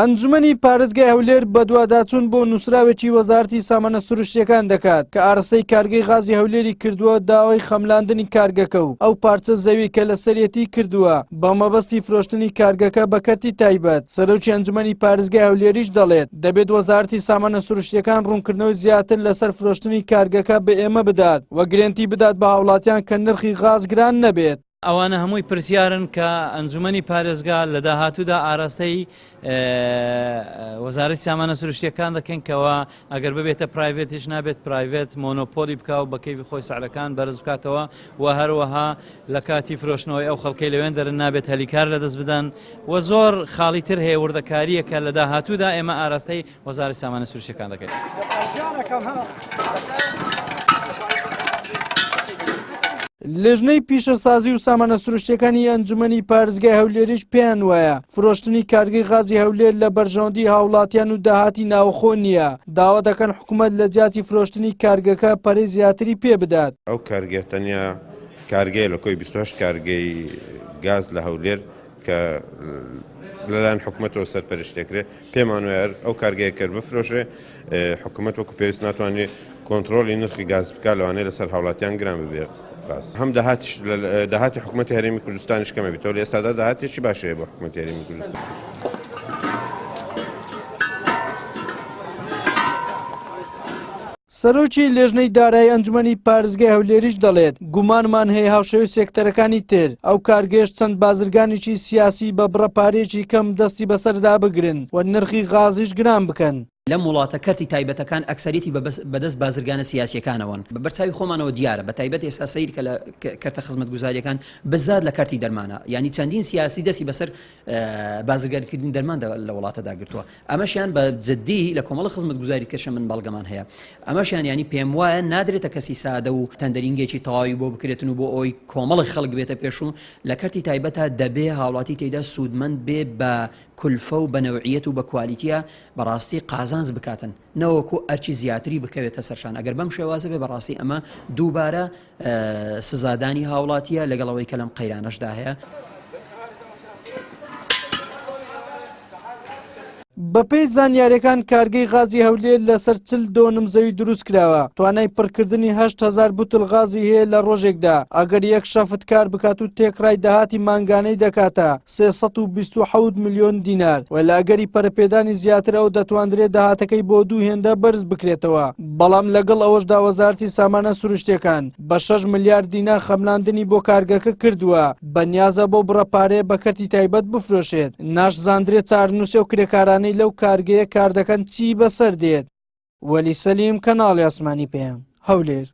ئەنجومەنی پارێزگای هەولێر بەدواداچوون بۆ نووسراوێکی وەزارەتی سامانە سروشتییەکان دەکات کە ئاراستەی کارگەی غازی هەولێری کردووە داوای خەملاندنی کارگەکە و ئەو پارچە زەوی کە لەسەریەتی کردووە بە مەبەستی فرۆشتنی کارگەکە بە کەرتی تایبەت. سەرۆکی ئەنجومەنی پارێزگای هەولێریش دەڵێت، دەبێت وەزارەتی سامانە سروشتییەکان ڕوونکردنەوەی زیاتر لەسەر فرۆشتنی کارگەکە بە ئێمە بدات و گرێنتی بدات بە هاوڵاتیان کە نرخی غاز گران نەبێت. ئەوانە هەمووی پرسیارن کە ئەنجومەنی پارێزگا لە داهاتوودا ئاراستەی وەزارەتی سامانە سروشتیەکان دەکەین کەوا ئەگەر ببێتە پرایڤێتیش نابێت پرایڤێت مۆنۆپۆلی بکا و بە کەیفی خۆی سعرەکان بەرز بکاتەوە و هەروەها لە کاتی فرۆشتنەوەی ئەو خەڵکەی لەوێن دەرن نابێت هەلیکار لەدەست بدەن و زۆر خاڵی تر هەیە وردەکارییەکە لە داهاتوودا ئێمە ئاراستەی وەزارەتی سامانە سروشتیەکان دەکەین. لیژنەی پیشەسازی و سامانە سروشتیەکانی ئەنجومەنی پارێزگای هەولێریش پێیان وایە فرۆشتنی کارگەی غازی هەولێر لە بەرژەوەندی هاوڵاتیان و داهاتی ناوخۆ نییە، داوا دەکەن حکومەت لە جیاتی فرۆشتنی کارگەکە پەرەی زیاتری پێ بدات. ئەو کارگەیە تەنیا کارگەیە لە کۆی 28 کارگەی گاز لە هەولێر کە لەلایەن حکومەتەوە سەرپەرشتی دەکرێت، پێمان وایە ئەو کارگەیە کە بفرۆشرێ حکومەت وەکو پێویست ناتوانێت کۆنترۆڵی نرخی گاز بکات، لەوانەیە لەسەر هاوڵاتیان گران ببێت غاز. هەم داهاتی حکومەتی هەرێمی کوردستانیش کەمە بێتەوە، لە ئێستادا داهاتێکی باش هەیە بۆ حکومەتی هەرێمی کوردستان. سەرۆکی لێژنەی دارایی ئەنجومەنی پارێزگای هەولێریش دەڵێت، گومانمان هەیە هاوشێوەی سێکتەرەکانی تر، ئەو کارگەیەش چەند بازرگانێکی سیاسی بە بڕە پارەیەکی کەم دەستی بەسەردا بگرن و نرخی غازیش گران بکەن. لەم وڵاتە کەرتی تایبەتەکان ئەکسەریەتی بەدەست بازرگانە سیاسیەکانەوەن، بە بەرچاوی خۆمانەوە دیارە، بە تایبەت ئێستا سەیر کە لە کەرتە خزمەتگوزاریەکان بزات لە کەرتی دەرمانە، یانی چەندین سیاسی دەستی بەسەر بازرگانیکردنی دەرمان لە وڵاتەدا گرتووە، ئەمەشیان بە جدی لە کۆمەڵە خزمەتگوزاری کەشە من بەڵگەمان هەیە، ئەمەشیان یانی پێموایە نادرێتە کەسی سادە و تەندەرینگێکی تەواوی بۆ بکرێتن و بۆ ئەوەی کۆمەڵی خەڵک بێتە پێش و لە کەرتی تایبەتە دەبێ هاوڵاتی تێیدا سوودمەند بێ بە کولفە و بە نەوعیەت و بە کوالیتیە بەڕاستی قازانج بکاتن نەوەکو ئەرکی زیاتری بکەوێتە سەرشان ئەگەر بەم شێوازە بێ بەڕاستی ئەمە دووبارە سزادانی هاوڵاتیە لەگەڵ ئەوەی کە لەم قەیرانەشدا هەیە. بەپێی زانیاریەکان کارگەی غازی هەولێر لەسەر 40 دۆنم زەوی دروستکراوە، توانای پڕکردنی 8000 بوتڵ غازی هەیە لە ڕۆژێکدا، ئەگەر یەک شەفت کار بکات و تێکڕای داهاتی مانگانەی دەکاتە 327 ملیۆن دینار و لە ئەگەری پەرەپێدانی زیاتر ئەو دەتواندرێت داهاتەکەی بۆ دوو هێندە بەرز بکرێتەوە، بەڵام لەگەڵ ئەوەشدا وەزارەتی سامانە سروشتیەکان بە 6 ملیار دینار خەملاندنی بۆ کارگەکە کردووە، بەنیازە بەو بڕە پارەیە بە کەرتی تایبەت بفرۆشێت، ناشزاندرێت چارەنووسی ئەو کرێکارانەی لەو کارگەیە کاردەکەن چی بەسەر دێت. وەلی سەلیم، کەناڵی ئاسمانی پەیام، هەولێر.